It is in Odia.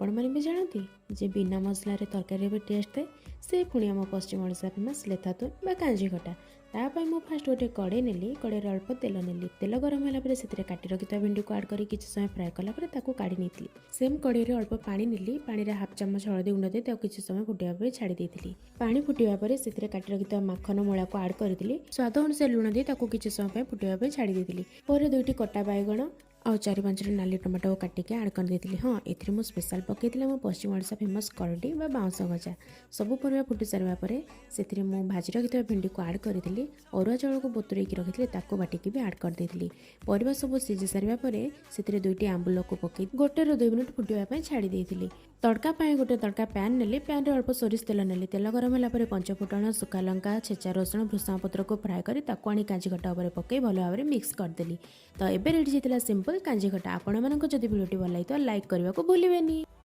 ଆପଣମାନେ ବି ଜାଣନ୍ତି ଯେ ବିନା ମସଲାରେ ତରକାରୀରେ ବି ଟେଷ୍ଟ ଥାଏ? ସେ ପୁଣି ଆମ ପଶ୍ଚିମ ଓଡ଼ିଶା ଫେମସ୍ ଲେଥାତୁନ ବା କାଞ୍ଜି ଖଟା। ତା ପାଇଁ ମୁଁ ଫାଷ୍ଟ ଗୋଟେ କଡ଼େଇ ନେଲି। କଡ଼େଇରେ ଅଳ୍ପ ତେଲ ନେଲି। ତେଲ ଗରମ ହେଲା ପରେ ସେଥିରେ କାଟି ରଖିଥିବା ଭେଣ୍ଡିକୁ ଆଡ଼୍ କରି କିଛି ସମୟ ଫ୍ରାଏ କଲା ପରେ ତାକୁ କାଢ଼ି ନେଇଥିଲି। ସେମ୍ କଡ଼େଇରେ ଅଳ୍ପ ପାଣି ନେଲି। ପାଣିରେ ହାଫ୍ ଚାମଚ ହଳଦୀ ଗୁଣ୍ଡ ଦେଇ ତାକୁ କିଛି ସମୟ ଫୁଟିବା ପାଇଁ ଛାଡ଼ି ଦେଇଥିଲି। ପାଣି ଫୁଟିବା ପରେ ସେଥିରେ କାଟି ରଖିଥିବା ମାଖନ ମୂଳାକୁ ଆଡ଼୍ କରିଥିଲି। ସ୍ୱାଦ ଅନୁସାରେ ଲୁଣ ଦେଇ ତାକୁ କିଛି ସମୟ ପାଇଁ ଫୁଟିବା ପାଇଁ ଛାଡ଼ି ଦେଇଥିଲି। ପରେ ଦୁଇଟି କଟା ବାଇଗଣ ଆଉ ଚାରି ପାଞ୍ଚଟି ନାଲି ଟମାଟୋ କାଟିକି ଆଡ଼୍ କରିଦେଇଥିଲି। ହଁ, ଏଥିରେ ମୁଁ ସ୍ପେଶାଲ୍ ପକାଇଥିଲି ଆମ ପଶ୍ଚିମ ଓଡ଼ିଶା ଫେମସ୍ କରଡ଼ି ବା ବାଉଁଶ ଗଜା। ସବୁ ପରିବା ଫୁଟି ସାରିବା ପରେ ସେଥିରେ ମୁଁ ଭାଜି ରଖିଥିବା ଭେଣ୍ଡିକୁ ଆଡ଼୍ କରିଥିଲି। ଅରୁଆ ଚାଉଳକୁ ବତୁରେଇକି ରଖିଥିଲି, ତାକୁ ବାଟିକି ବି ଆଡ଼୍ କରିଦେଇଥିଲି। ପରିବା ସବୁ ସିଝି ସାରିବା ପରେ ସେଥିରେ ଦୁଇଟି ଆମ୍ବୁଲକୁ ପକାଇ 1ରୁ 2 ମିନିଟ୍ ଫୁଟିବା ପାଇଁ ଛାଡ଼ି ଦେଇଥିଲି। ତଡ଼କା ପାଇଁ ଗୋଟେ ତଡ଼କା ପ୍ୟାନ୍ ନେଲି। ପ୍ୟାନ୍ରେ ଅଳ୍ପ ସୋରିଷ ତେଲ ନେଲି। ତେଲ ଗରମ ହେଲା ପରେ ପଞ୍ଚଫୁଟଣ, ଶୁଖା ଲଙ୍କା, ଛେଚା ରସୁଣ, ଭୃଷଙ୍ଗ ପତ୍ରକୁ ଫ୍ରାଏ କରି ତାକୁ ଆଣି କାଞ୍ଜି ଖଟା ଉପରେ ପକାଇ ଭଲ ଭାବରେ ମିକ୍ସ କରିଦେଲି। ତ ଏବେ ରେଡ଼ି ହେଇଥିଲା ସିମ୍ପଲ୍ କାଞ୍ଜି ଖଟା। ଆପଣମାନଙ୍କୁ ଯଦି ଭିଡ଼ିଓଟି ଭଲ ଲାଗିଥିବ, ଲାଇକ୍ କରିବାକୁ ଭୁଲିବେନି।